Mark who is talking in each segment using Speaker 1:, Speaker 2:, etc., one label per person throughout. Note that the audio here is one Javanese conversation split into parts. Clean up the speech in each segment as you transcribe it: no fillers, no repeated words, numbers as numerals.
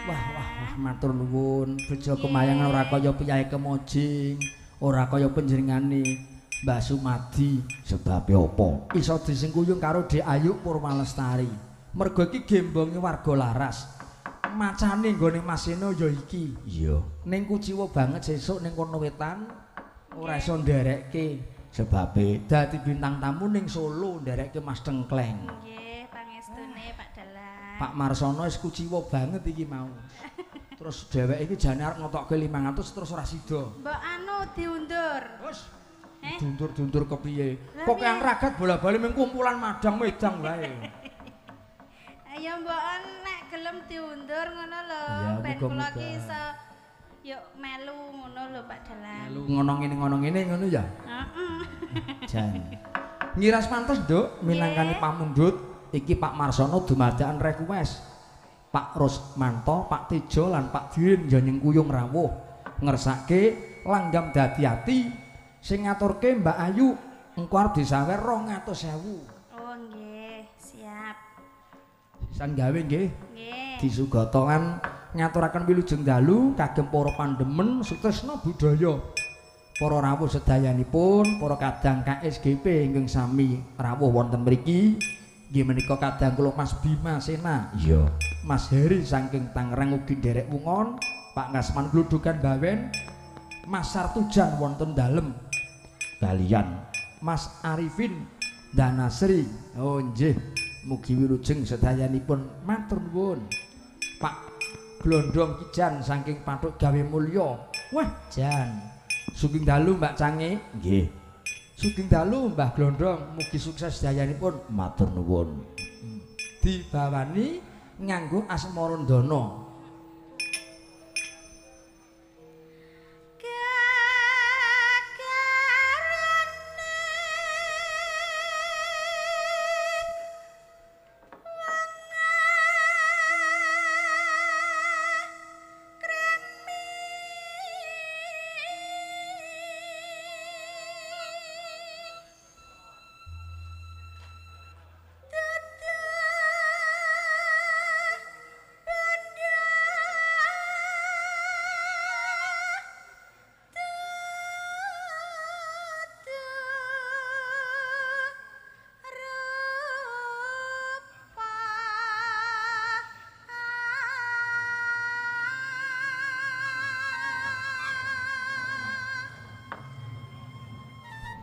Speaker 1: Wah wah wah matur nuwun. Bejo kemayangan ora kaya piyahe Kemojing, ora kaya panjenengane Mbah Sumadi.
Speaker 2: Sebabe apa?
Speaker 1: Iso disengkuyung karo Dik Ayu Purwalestari. Mergo iki gembonge warga Laras. Macane nggone Mas Seno ya iki.
Speaker 2: Iya.
Speaker 1: Ning kuciwa banget sesuk ning kono wetan ora iso nderekke.
Speaker 2: Sebabe
Speaker 1: dadi bintang tamu ning Solo nderekke Mas Tengkleng.
Speaker 3: Nggih, pangestune Pak Dalang.
Speaker 1: Pak Marsono wis kuciwa banget iki mau. Terus dheweke iki jane arep ngetokke 500 terus ora sida.
Speaker 3: Mbok anu diundur.
Speaker 1: Wis. Diundur-diundur kepiye? Pokoke
Speaker 3: piye?
Speaker 1: ragat bola-bali mung kumpulan madang medang wae.
Speaker 3: Ya mbok nek gelem diundur ngono lho, ben kula ki iso yuk melu ngono lho Pak Dalang.
Speaker 1: Melu ngono ngene ngono ngene ngono ya.
Speaker 3: Heeh.
Speaker 1: Jan. Ngiras pantes, Nduk, minangkani pamundhut iki Pak Marsono dumadakan request. Pak Rosmanto, Pak Tejo lan Pak Dirin ya nyengkuyung rawuh ngersake langgam dadi ati sing ngaturke Mbak Ayu engko arep disawer 200.000.
Speaker 3: Oh nggih, siap.
Speaker 1: Sisan gawe nggih.
Speaker 3: Nggih.
Speaker 1: Disugata lan ngaturaken wilujeng dalu kagem para pandemen sutresna budaya. Para rawuh sedayanipun, para kadang KSGP ingkang sami rawuh wonten mriki. Nggih menika kadang kula Mas Bima Sena.
Speaker 2: Iya.
Speaker 1: Mas Heri saking Tangerang ugi nderek wungon, Pak Ngasman Gludhugan Bawen, Mas Sartujan wonten dalem
Speaker 2: kalian
Speaker 1: Mas Arifin Danasri. Oh nggih, mugi wilujeng sedayanipun matur nuwun. Pak Glondong Kijan saking Pathuk Gawe Mulya. Wah, jan. Sugeng dalu Mbak Cange.
Speaker 2: Nggih.
Speaker 1: Sugeng dalu Mbah Glondong, mugi sukses sedayanipun
Speaker 2: matur nuwun.
Speaker 1: Dibawani nganggo asmarandana.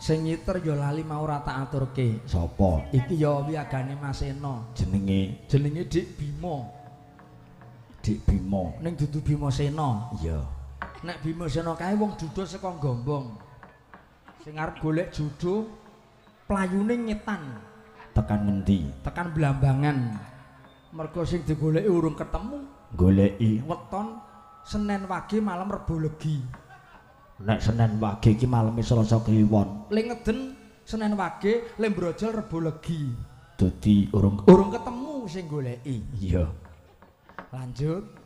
Speaker 1: Sing nyiter ya lali mau ora tak aturke.
Speaker 2: Sapa?
Speaker 1: Iki ya wiyagane Mas Seno.
Speaker 2: Jenenge?
Speaker 1: Jenenge Dik Bima.
Speaker 2: Dik Bima.
Speaker 1: Ning dudu Bima Sena.
Speaker 2: Iya.
Speaker 1: Nek Bima Sena kae wong duda saka Gombong. Sing arep golek judo playune ngetan.
Speaker 2: Tekan ngendi?
Speaker 1: Tekan Blambangan. Mergo sing digoleki urung ketemu.
Speaker 2: Goleki
Speaker 1: weton Senin Wage malam Rebo Legi.
Speaker 2: Nek Senin Wage iki maleme Selasa Kliwon.
Speaker 1: Le ngeden Senin Wage, le mbrojol Rebo Legi.
Speaker 2: Dadi urung
Speaker 1: ketemu sing goleki.
Speaker 2: Iya.
Speaker 1: Lanjut.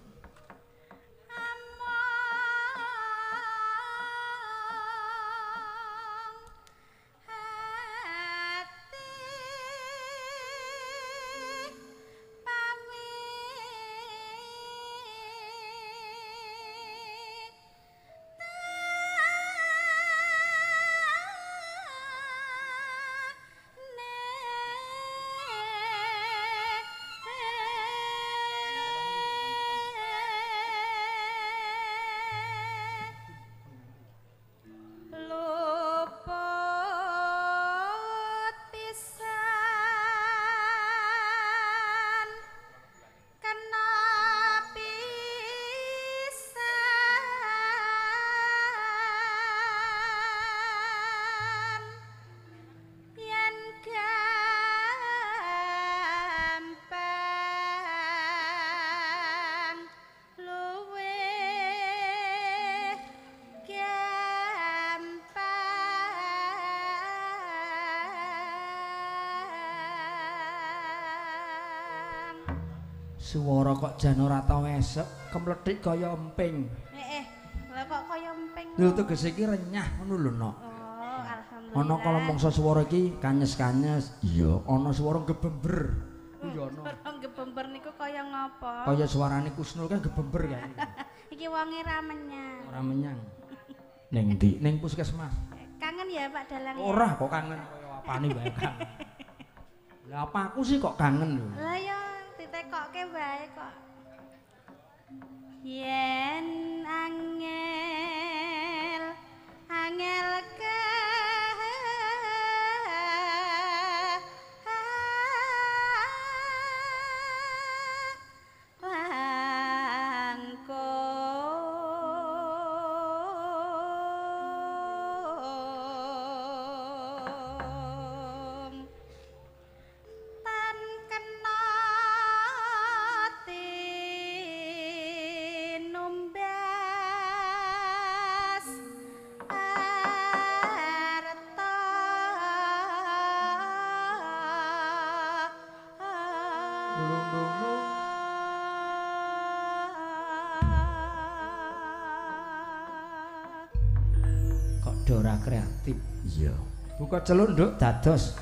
Speaker 1: Suara kok jan ora tau esek, kemlethik kaya emping.
Speaker 3: Heeh. Lha kok kaya emping.
Speaker 1: Lho tegese iki renyah ngono lho, Nok.
Speaker 3: Oh, alhamdulillah.
Speaker 1: Ana kala mangsa swara iki kanyes-kanyes.
Speaker 2: Iya.
Speaker 1: Ana swara gebember. Ku ya ana.
Speaker 3: Swara gebember niku kaya ngopo? napa?
Speaker 1: Kaya suarane Kusnul kan gebember kae.
Speaker 3: Iki wonge ra menyang.
Speaker 1: Ora menyang. Ning ndi? Ning puskesmas.
Speaker 3: Kangen ya Pak Dalang?
Speaker 1: Ora kok kangen kaya apane wae kangen. Lah apa aku sih kok kangen lho.
Speaker 3: Lah ya ditekokke wae kok. Yen angel angel ke
Speaker 1: Ora kreatif. Iya. Buka celuk nduk dados.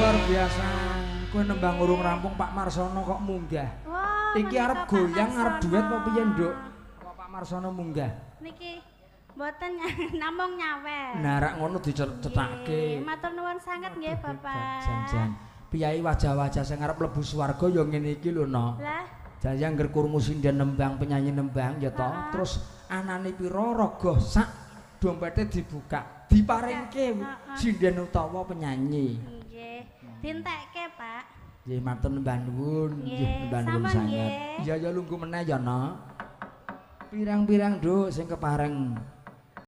Speaker 1: Luar biasa. Kowe nembang urung rampung Pak Marsono kok munggah.
Speaker 3: Wah,
Speaker 1: iki arep goyang arep duet apa piye, Nduk? Kok Pak Marsono munggah?
Speaker 3: Niki mboten namung nyawer.
Speaker 1: Nah, rak ngono dicethake.
Speaker 3: Matur nuwun sanget nggih, Bapak.
Speaker 1: Jan-jan. Piyai wajah-wajah sing arep mlebu swarga ya ngene iki lho, No.
Speaker 3: Lah,
Speaker 1: Jayang ngger krungu sinden nembang, penyanyi nembang ya toh. Terus anane pira rogoh sak dompete dibuka, diparingke sinden utawa penyanyi.
Speaker 3: Nggih. Dintekke, Pak.
Speaker 1: Nggih, matur nembah nuwun, nggih nembah nuwun sanget. Iya ya lungguh meneh ya, No. Pirang-pirang, Nduk, sing kepareng